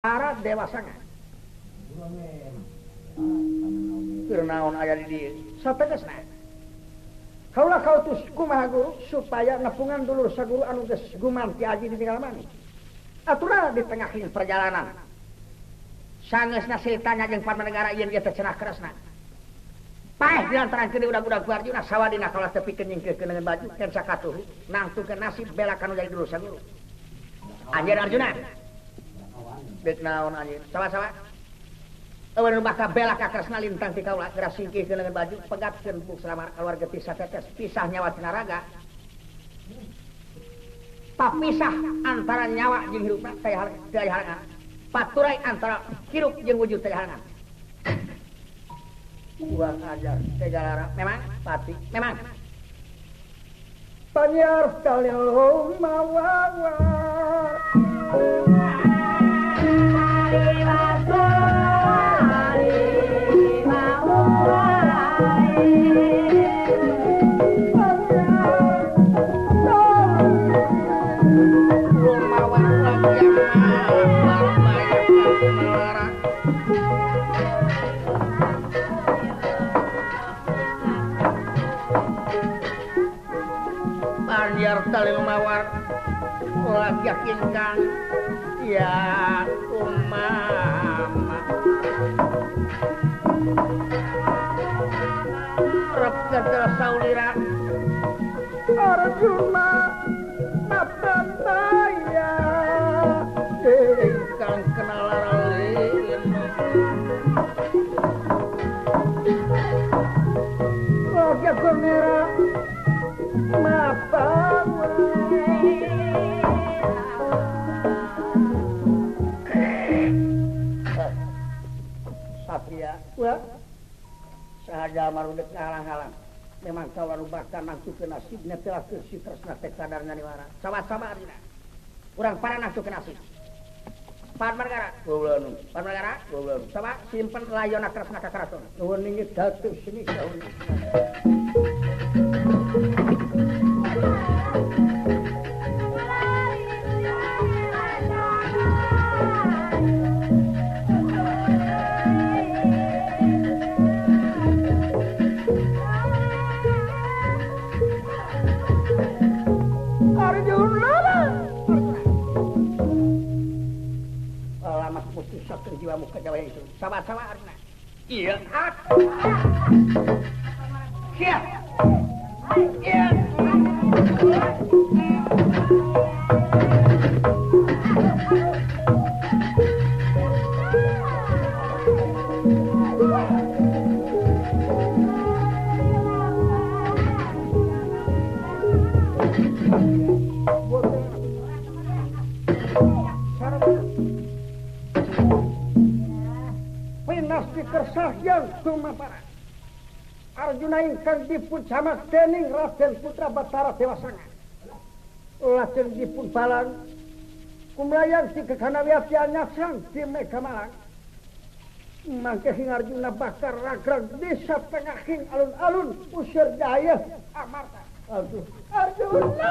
Batara Dewasanga. Keur naon aya di dieu? Sategesna. Kaula kautus kumaha guru supaya nepungan dulur saguru anu geus gumanti aji ditinggal maneh. Aturna di tengah perjalanan. Sangeusna siltanya jeung Padmanegara ieu teh cenah Kresna. Paeh dilantaran keun udag-udag ku Arjuna sawadina kaula teu pikeun nyingkirkeun leungeun baju ken sakatuhu nangtukeun nasib bela kanu jadi dulur saguru. Anjeun Arjuna. Deuk naon anjeun? Sawa-sawa. Eueun bakal bela ka Kresna lintang ti kaula geura singkihkeun leungeun baju pegatkeun buk salamar kaluar getih satetes pisah nyawa tina raga. Papisah antara nyawa jeung hirupna teh halangan. Paturai antara hirup jeung wujud teh halangan. Kurang ajar tegalara memang pati memang. Panyar kalelo mawawa. Banjar talil mawar ulah yakinkan ya umama rep gagal saulira Arjuna matantaya ingkang kenal ralin lagi gomera Satria, wah, sahaja marudek ngahalang-halang. Memang kaula bahkan nangtukeun nasibna telah si Kresna teh kadar nyaniwara. Sawa-sawa arina. Urang para nangtukeun nasib. Padmanegara, goblon. Padmanegara, goblon. Sawa simpen layona Kresna ka karaton. Nuhun ninggit datu sini saun. Jiwamu ke Jawa itu. Sawa-sawa Arjuna. Iya. Iya. Iya. Kersahyan tumapara Arjuna ingkang dipun jamak dening Raden Putra Batara Dewasanga lajeng dipun balang kumlayan di gegana wiyatya nyasang di Megamalang mangke ing Arjuna bakar ragrag di satengahing alun-alun usir dayeuh Amarta. Aduh Arjuna.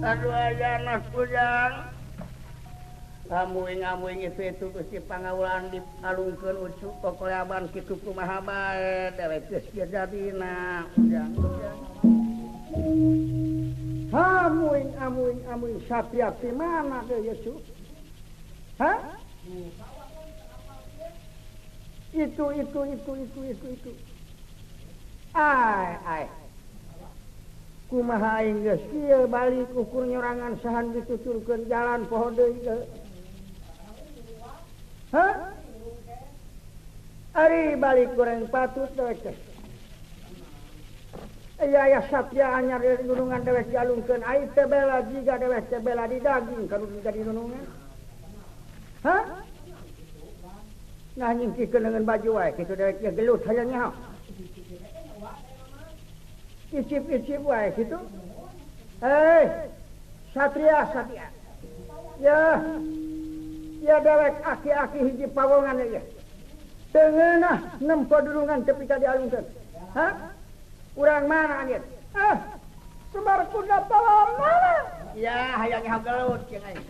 Aduh anak ujang amuing-amuing itu Gusti pangawulan dialungkeun ucu kokoleaban kitu kumaha bae dewek geus jadina ujang ujang amuing amuing amuing satria ti mana deui Yesus ha itu ai ai kumaha aing geus kieu balik ukur nyorangan sahan dituturkeun jalan poho deui ha ari balik goreng patut dewek teh aya satya anyar di gunungan dewek dialungkeun ai teh bela jiga dewek teh bela di daging kanu di gunungan ha nah nyingkirkeun leungeun baju wae kitu dewek ge gelut hayang nyaho icip-icip wae kitu. Hei, satria satria. Ya. Ya dewek aki-aki hiji pawongan ieu. Teu ngeunah nempo dunungan tepi ka dialungkeun. Hah? Urang mana anjeun? Ah, Semar kuda pawana. Ya, hayang nyaho gelut jeung aing.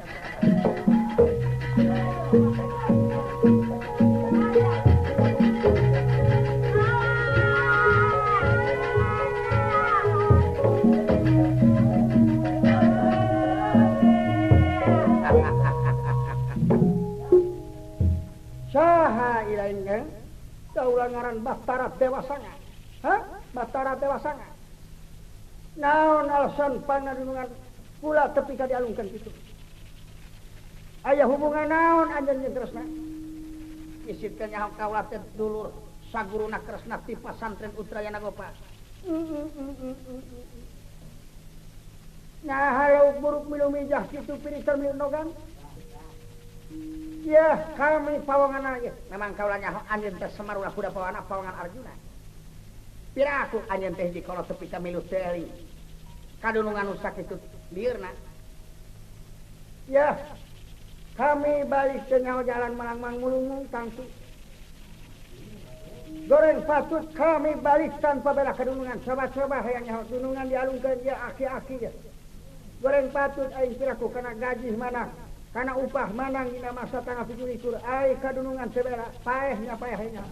Saha ilain kan? Kaula ngaran Batara Dewasanga. Hah? Batara Dewasanga. Naon alasan pangadunungan kula tepi ka dialungkeun kitu? Aya hubungan naon anjeun jeung Kresna? Isit teh nyaho kaula teh dulur saguruna Kresna ti pasantren Utrayana Gopa. Nah, halau buruk milu mijah kitu piritan milu nogan. Ya, kami pawangan aja. Memang kaula nyaho anjeun teh Semar ulah kuda pawana pawangan Arjuna. Piraku anjeun teh dikolo tepi ka milu teli. Kadunungan nu sakitu liurna. Ya, kami balik ke nyaho jalan malangmang mulungung tangtu. Goreng patut kami balik tanpa bela kadunungan. Coba-coba hayang nyaho dunungan dialungkeun ya aki-aki ya. Goreng patut aing piraku kana gaji mana, kana upah manang dina masa tanggal 27 ai kadunungan sebela paehnya paehnya.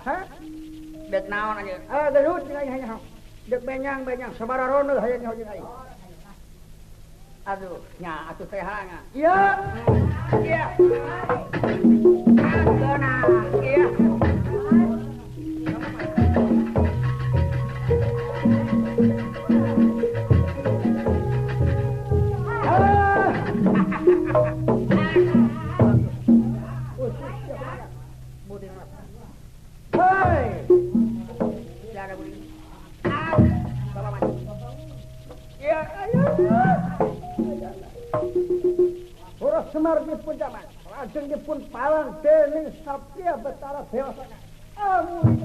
Hah? Dek naon anjeun? Ah gelut jeung aing nyaho. Dek benyang-benyang sabaraha ronde hayang nyaho jeung aing. Aduh, nya atuh teh halanga. Iya. Iya. Ageuna, iya. Semar dipun jaman, lajeng dipun palang dening Satya Betara Dewasanga. Amun.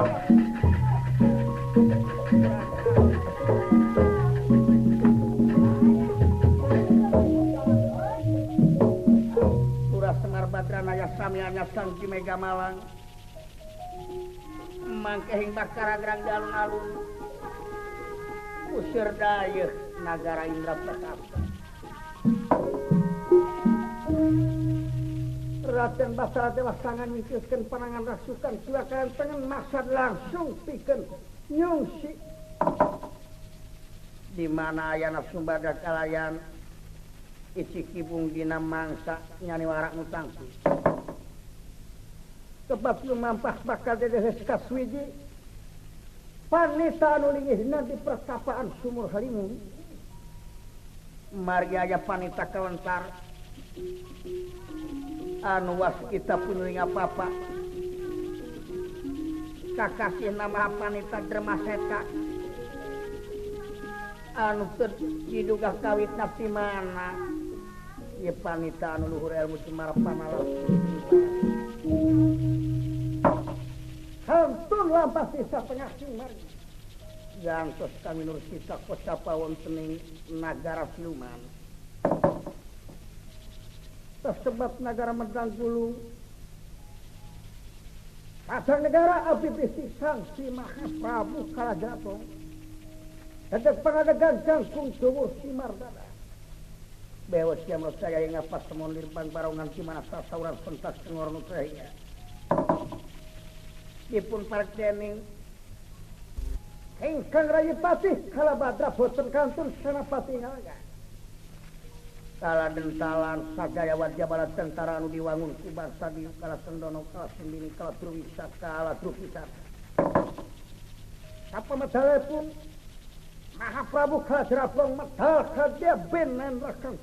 Pura Semar Badranaya samianya Sang Ki Mega Malang. Mangkehing bakaragrang di alun-alun. Usir dayeuh nagara Indra Pratapa. Raden Batara Dewasanga mikirkeun panangan rasukan silakan tengen maksad langsung pikeun nyungsi. Di mana ayana Sumbada kalayan Ici Kibung dina mangsa nyaniwara nu tangtu. Sebab lumampah bakal dedes kaswiji panita anu linggihna di pertapaan Sumur Halimun. Margi aya panita kawentar anu waskita punuing apa-apa kakasih nama panita Dermaseta anu teu diduga kawitna ti mana ieu panita anu luhur ilmu cemara pamalas. Hantun lampah sisa pengasing margi gantos kami nur sisa kocapa wonten ing nagara siluman. Tersebab nagara Medang Gulung Kadang negara abdi bisi Sang Si Mahaprabu Kalajato Dadek pangadegan jangkung duwur Simardana Bewa siam saya yang ngapas temon lirbang barongan di mana sasauran pentas tengor nutrahnya dipun parek dening ingkang rayi patih Kalabadra boten kantun senapati ngalaga kala dentalan sagaya warga bala tentara anu diwangun ku bangsa di kala Sendono kala Sendini kala Truwisa kala Trukisa. Sapa medale pun Mahaprabu Kaladrapong medal kadya benen rekang.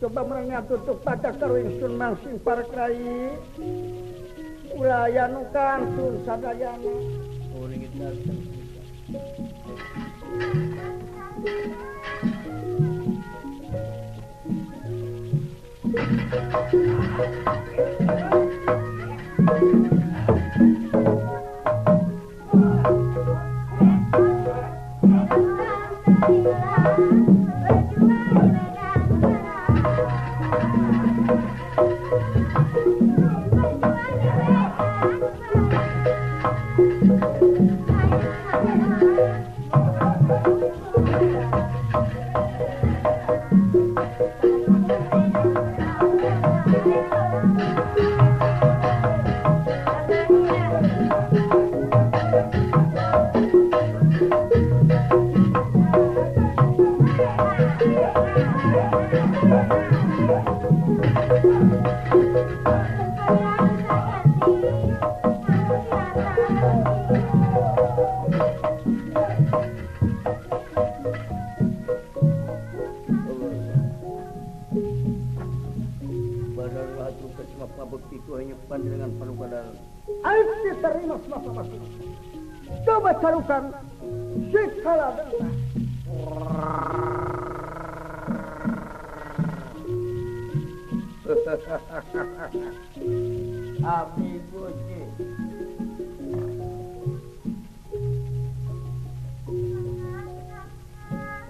Coba merengnya tutup pada karo ingsun mangsing para krai. Ulah nu kantun sadayana. Uring dateng. Coba carukan sikala denta. Abdi Gusti.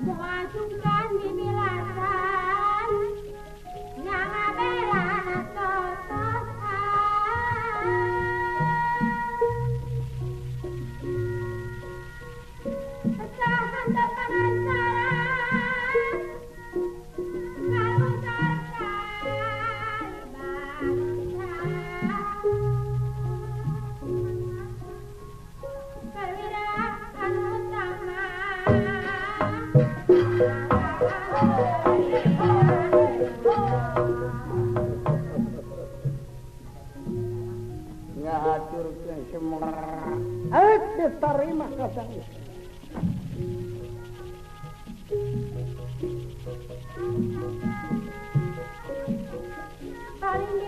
Muasungkan bibilasan ngangabelana totosan. Pecahan terpengacara ngaluntarkan bangsa. Perwiraan utama. Ngahaturkeun semua. Aek diterima kasang istri. Hati.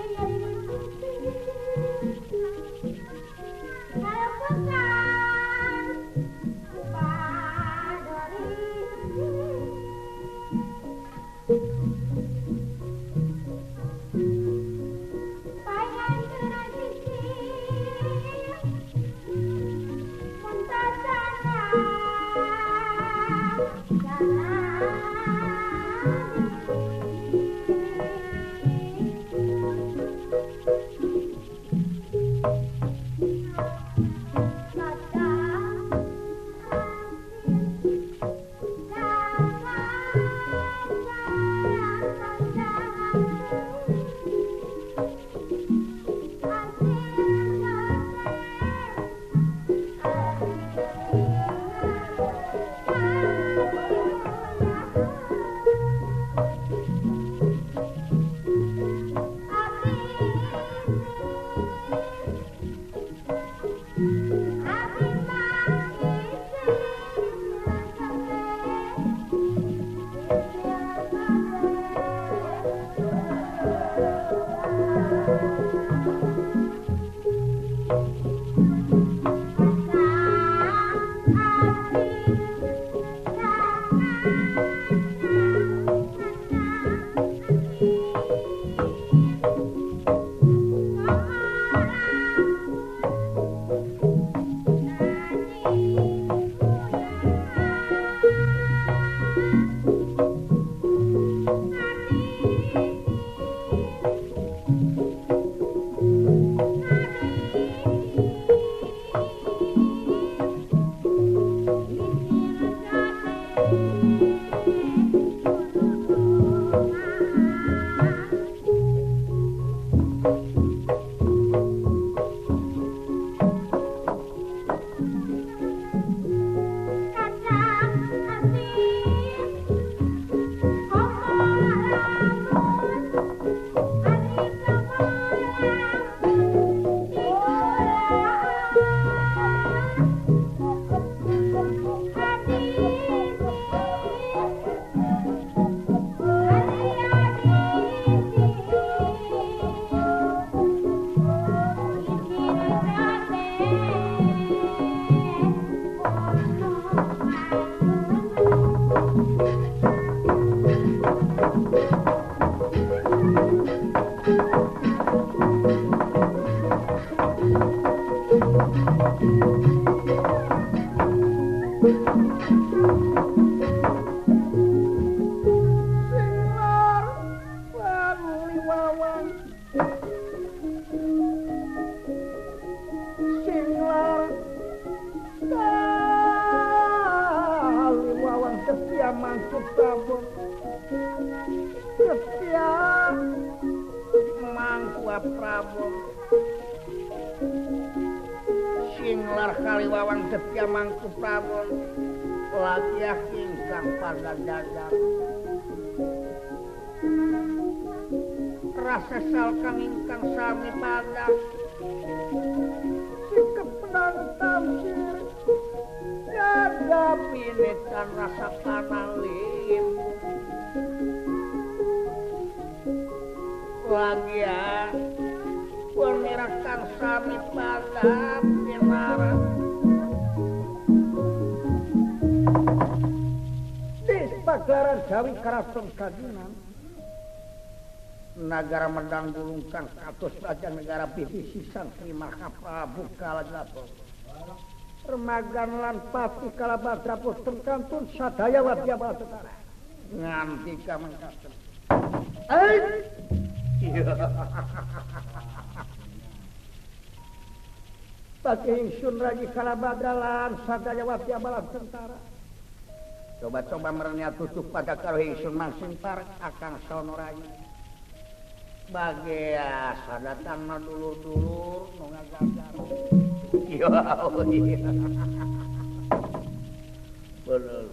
Prabu singlar kaliwawang Detya Mangku Prabu lagiah ingkang padadadan rasa sal kang ingkang sami padang sikep pedang tamsir jaga pinetan rasa panalim lagiah pemirakan sami padang pinara di pagelaran Jawi Karaton Kajunan Nagara Medang Gulungkang katus raja negara bibi sisan Sri Mahaprabu Kalajaba Remagan lan pati Kalabadra putra kantun sadaya wadya balatara nganti kamengkaten. Pati ingsun Raji Kalabadra lan sadaya wadya balatara. Coba-coba merenya tutup pada karo ingsun mangsing parek akang sono rayi. Bagea sadatan mah dulur-dulur nu ngagagar. Iya. Bener.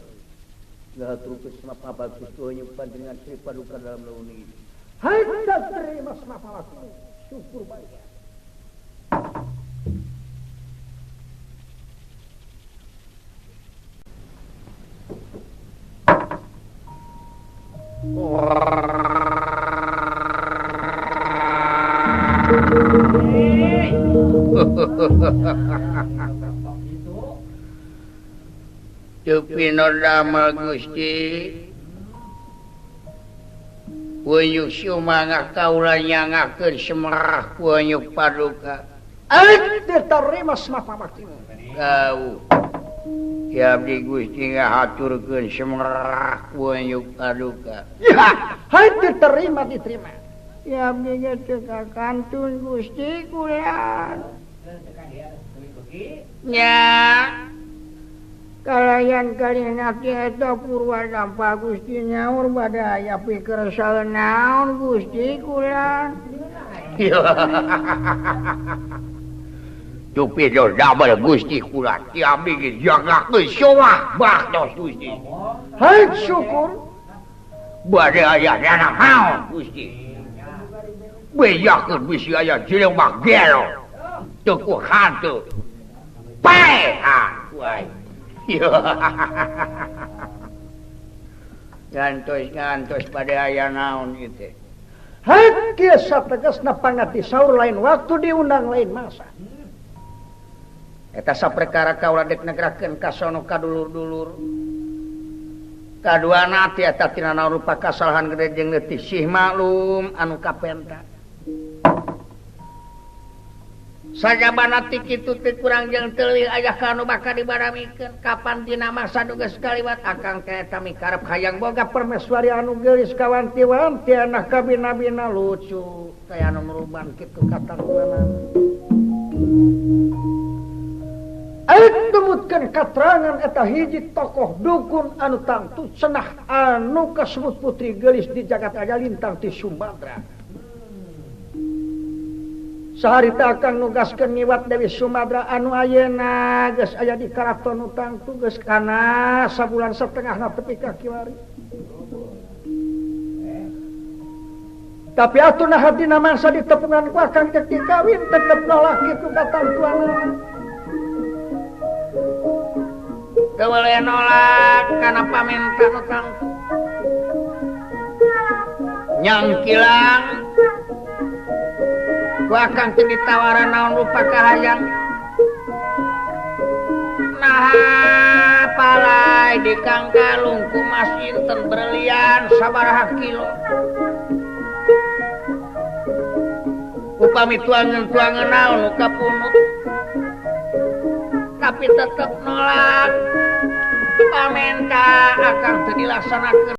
Ngahaturkeun semapa bagus tuh panjenengan Sri Paduka dalam launi ini. Hai terima semapa waktu. Syukur baik. Teu damel Gusti Weunyuk sumangah kaula nyangakeun semerah weunyuk paduka. Diterima semapa baktimu. Kau ya abdi Gusti ngahaturkeun semerah weunyuk paduka. Ya, hai diterima diterima. Ya abdi ge teu kakantun Gusti kula. Nya kalayan kalinati eta purwa dampa Gusti nyaur bade aya pikir naon Gusti kula. Dupi do damel Gusti kula ti abdi ge jagakeun soah baktos Gusti. Hai syukur bade aya naon Gusti. Bejakeun bisi aya jelema gelo teu ku hantu. Pae ha kuai. Ngantos-ngantos pada aya naon ieu teh. Heuh kieu sategasna pangati saur lain waktu diundang lain masa. Eta saperkara kaula dek negrakeun ka sono ka dulur-dulur. Kaduana teh eta tina naon rupa kasalahan gede jeung leutik sih maklum anu kapenta. Sajabana ti kitu teh kurang jeung teu leuwih aya ka anu bakal dibaramikeun kapan dina masa nu geus kaliwat akang teh eta mikarep hayang boga permeswari anu geulis kawanti-wanti anak kabina-bina lucu kaya anu meruban kitu katantuanana. Aing tumutkeun katerangan eta hiji tokoh dukun anu tangtu cenah anu kasebut putri geulis di jagat aya lintang ti Sumbadra. Saharita akang nugaskeun ngiwat Dewi Sumadra anu ayeuna geus aya di karaton nu tangtu geus kana sabulan setengahna tepi ka kiwari. Tapi atuh nah dina mangsa ditepungan ku akang cek dikawin tetep nolak kitu katantuanna. Teu weleh nolak kana pamenta nu tangtu. Nyangkilang ku akang teu ditawaran naon rupa kahayang. Naha palai di kangkalung ku mas inten berlian sabaraha kilo. Upami tuangan-tuangan naon nu kapunut. Tapi tetep nolak pamenta akang teu dilaksanakeun.